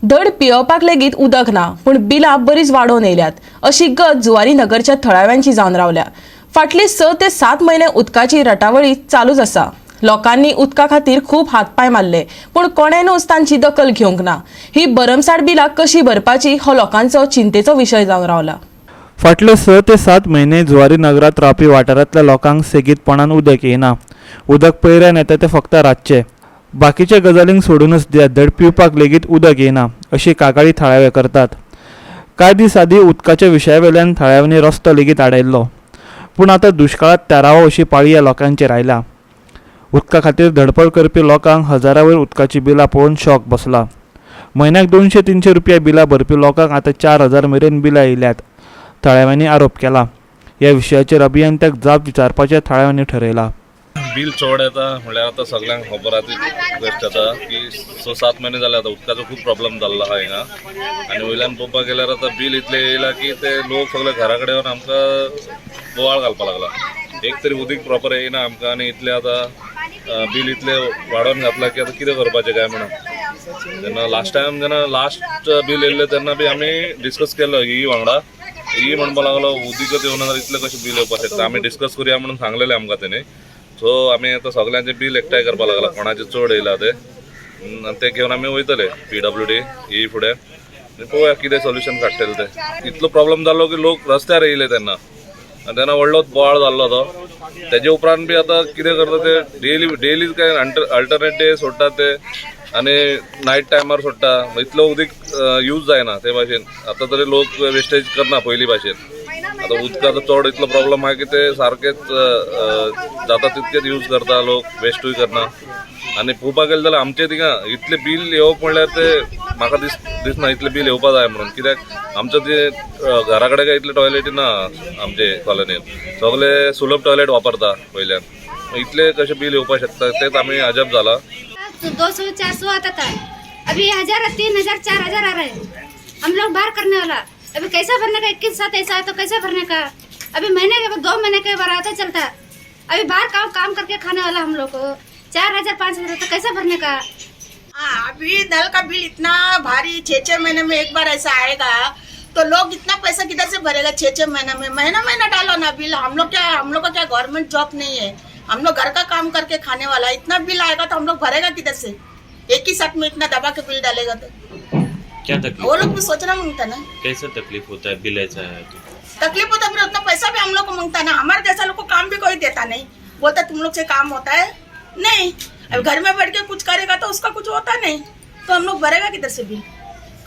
धड पियोवपाक लेगीत उदक ना, पूण बिलां बरीच वाडोवन येयल्यात अशी गत जुवारी नगरच्या थळाव्यांची जावन रावल्या. फाटले 6 ते 7 म्हयने उदकाची रटावळी चालूच आसा. लोकांनी उदका खातीर खूब हातपांय मारले, पूण कोणेनूच तांची दखल घेवंक ना. ही भरमसाठ बिलां कशी भरपाची हो लोकांचो चिंतेचो विशय जावन रावला. फाटले 6 ते 7 म्हयने जुवारी नगरात रावपी वाठारांतल्या लोकांक सेगीतपणान उदक येना. उदक पयऱ्यान येता तें फक्त रातचें. बाकीच्या गजालींक सोडूनच दियात, धड पिवपाक लेगीत उदक येना अशी कागाळी थळावे करतात. कांय दीस आदीं उदकाच्या विशया वेल्यान थळाव्यांनी रस्तो लेगीत आडायल्लो. पूण आतां दुश्काळांत तेरावो अशी पाळी ह्या लोकांचेर आयल्या. उदका खातीर धडपड करपी लोकांक हजारा वयर उदकाचीं बिलां पळोवन शॉक बसला. म्हयन्याक 200-300 रुपया बिलां भरपी लोकांक आतां 4000 मेरेन बिलां येयल्यात, थळाव्यांनी आरोप केला. ह्या विशयाचेर अभियंत्याक जाप विचारपाचें थळाव्यांनी ठरयलां. बील चड येता म्हणल्यार आतां सगळ्यांक खबर आहा ती गोश्ट आतां की 6-7 म्हयने जाले, आतां उदकाचो खूब प्रॉब्लम जाल्लो आहा हिंगा. आनी वयल्यान पळोवपाक गेल्यार आतां बील इतलें येयलां की ते लोक सगळे घरा कडेन येवन आमकां बोवाळ घालपाक लागला. एक तरी उदीक प्रॉपर येयना आमकां आनी इतलें आतां बील इतलें वाडोवन घातलां की आतां कितें करपाचें काय म्हणून. तेन्ना लास्ट टायम जेन्ना लास्ट बील येयल्लें तेन्ना बी आमी डिस्कस केलो ई वांगडा. ई म्हणपाक लागलो, उदीकच येवना जाल्यार इतलें कशें बील येवपाक शकता? आमी डिस्कस करुया म्हणून सांगलेलें आमकां तेणी. सो आमी आतां सगळ्यांचे बील एकठांय करपाक लागला, कोणाचे चड येयला ते आनी ते घेवन आमी वयतले पीडब्ल्यूडी ई फुडें आनी पळोवया कितें सोल्युशन काडटले ते. इतलो प्रॉब्लम जाल्लो की लोक रस्त्यार येयले तेन्ना आनी तेन्ना व्हडलो बोवाळ जाल्लो तो. तेजे उपरांत बी आतां कितें करता ते, डेली डेली काय अल्टरनेट डे सोडटात ते आनी नायट टायमार सोडटा. इतलो उदीक यूज जायना ते भाशेन. आतां तरी लोक वेस्टेज करना पयलीं भाशेन. आतां उदकाचो चड इतलो प्रॉब्लम आहा की ते सारकेच जाता तितकेच यूज करता लोक, वेस्टूय करना. आनी पळोवपाक गेले जाल्यार आमचे थिंगा इतले बील येवप म्हणल्यार ते म्हाका दिसना इतले बील येवपा जाय म्हणून. कित्याक आमचो ते घरा कडेन काय इतले टॉयलेटी ना. आमचे कॉलनीत सगळे सुलभ टॉयलेट वापरता वयल्यान. इतले कशें बील येवपाक शकता तेच आमी अजब जाला. 200, 400 आता था, अभी 1000, 3000, 4000 आ रहा है. हम लोग बाहर करने वाला, अभी कैसा भरने का? 21 साथ ऐसा है तो कैसे भरने का? अभी महीने के 2 महीने के बार आता चलता. अभी बाहर काम काम करके खाने वाला हम लोग को 4000, 5000 तो कैसे भरने का? हाँ, अभी नल का बिल इतना भारी, 6-6 महीने में एक बार ऐसा आएगा तो लोग इतना पैसा किधर से भरेगा 6-6 महीने में? महीना महीना डालो ना बिल. हम लोग क्या, हम लोग का क्या गवर्नमेंट जॉब नहीं है. हम लोग घर का काम करके खाने वाला है. इतना बिल आएगा तो हम लोग भरेगा किधर से? एक ही साथ में इतना दबा के बिल डालेगा तो क्या तकलीफ? वो लोग भी सोचना मांगता ना. कैसा तकलीफ होता है, बिल ऐसा है तो? तकलीफ होता, फिर उतना पैसा भी हम लोग को मांगता ना. हमारे जैसा लोग को काम भी कोई देता नहीं. बोलता, तुम लोग से काम होता है नहीं. अब घर में बैठ के कुछ करेगा तो उसका कुछ होता नहीं, तो हम लोग भरेगा किधर से बिल?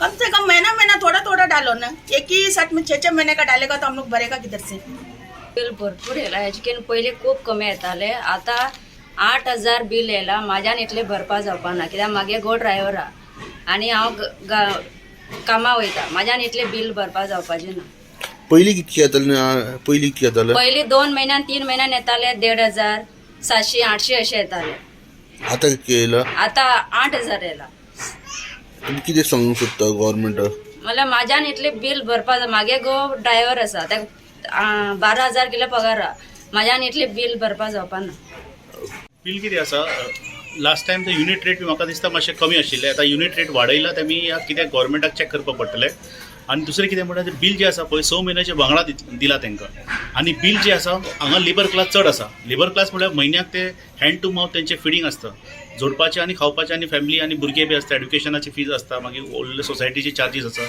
कम से कम महीना महीना थोड़ा थोड़ा डालो ना. एक ही साथ में 6-6 महीने का डालेगा तो हम लोग भरेगा किधर से? बिल भरपूर येयला. हेजकीन पयलीं खूब कमी येताले. आतां 8000 बील येयला. म्हाज्यान इतलें भरपा जावपा ना, कित्याक मागे घोव ड्रायव्हर आहा आनी हांव कामा वयता. म्हाज्यान इतलें बील भरपा जावपाचें ना. पयलीं कितके येतालें? पयलीं कितके येतालें? पयलीं 2 म्हयन्यान, 3 म्हयन्यान येताले 1500, 700, 800 अशें येताले. आतां कितके येयला? आतां 8000 येयला. तुमी कितें सांगूंक सोदता गव्हर्मेंटाक? म्हणल्यार म्हाज्यान इतलें बील भरपा, मागे घोव ड्रायव्हर आसा, ताका 12,000 किलो पगार आहा. म्हाज्यान इतलें बील भरपा जावपा ना. बिल कितें आसा, लास्ट टायम ते युनीट रेट बी म्हाका दिसता मातशें कमी आशिल्लें. आतां युनीट रेट वाडयला तेमी, कित्याक गव्हर्मेंटाक चॅक करपाक पडटलें. आनी दुसरें कितें म्हणल्यार बील जें आसा पळय, 6 म्हयन्याचे वांगडा दिला तांकां. आनी बील जें आसा, हांगा लेबर क्लास चड आसा. लेबर क्लास म्हणल्यार म्हयन्याक ते हँड टू मावथ तेंचें फिडींग आसता, जोडपाचें आनी खावपाचें आनी फॅमिली आनी भुरगे बी आसता, एड्युकेशनाची फीज आसता, मागीर व्हडले सोसायटीचे चार्जीस आसा,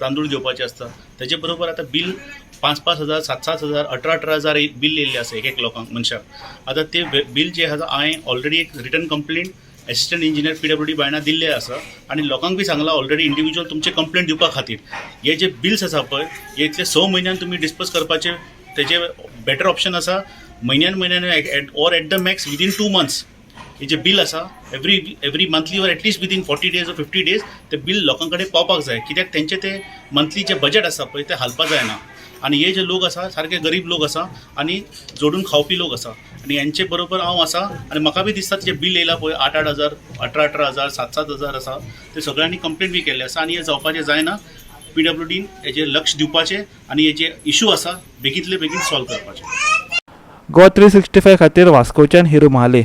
तांदूळ घेवपाचे आसता. तेजे बरोबर आतां बील 5-5 हजार, 7-7 हजार, 18-18 हजार बील येयल्लें आसा एक एक लोकांक, मनशाक. आतां ते बील जे आसा, हांवें ऑलरेडी एक written complaint assistant engineer PWD Baina दिल्ले आसा आनी लोकांक बी सांगलां ऑलरेडी, इंडिविज्युअल तुमचे कंप्लेंट दिवपा खातीर. हे जे बिल्स आसा पळय, हे इतले 6 म्हयन्यान तुमी डिस्पोज करपाचे, तेजे बेटर ऑप्शन आसा म्हयन्यान म्हयन्यान or at the max within 2 months. हे जे बील आसा, every monthly or at least within 40 days or 50 days ते बील लोकां कडेन पावपाक जाय, कित्याक तेंचे ते मंथली जे बजेट आसा पळय, ते हालपा जायना. आनी हे जे लोक आसा, सारके गरीब लोक आसा आनी जोडून खावपी लोक आसा आनी हेंचे बरोबर हांव आसा. आनी म्हाका बी दिसता, जे बील येयला पळय, 8-8 हजार, 18-18 हजार, 7-7 हजार आसा, ते सगळ्यांनी कंप्लेंट बी केल्ले आसा आनी हें जावपाचें जायना. पीडब्ल्यूडीन हेजेर लक्ष दिवपाचें आनी हे जे इशू आसा, बेगींतले बेगीन सॉल्व करपाचे. गोवा 365 खातीर वास्कोच्यान हिरू महाले.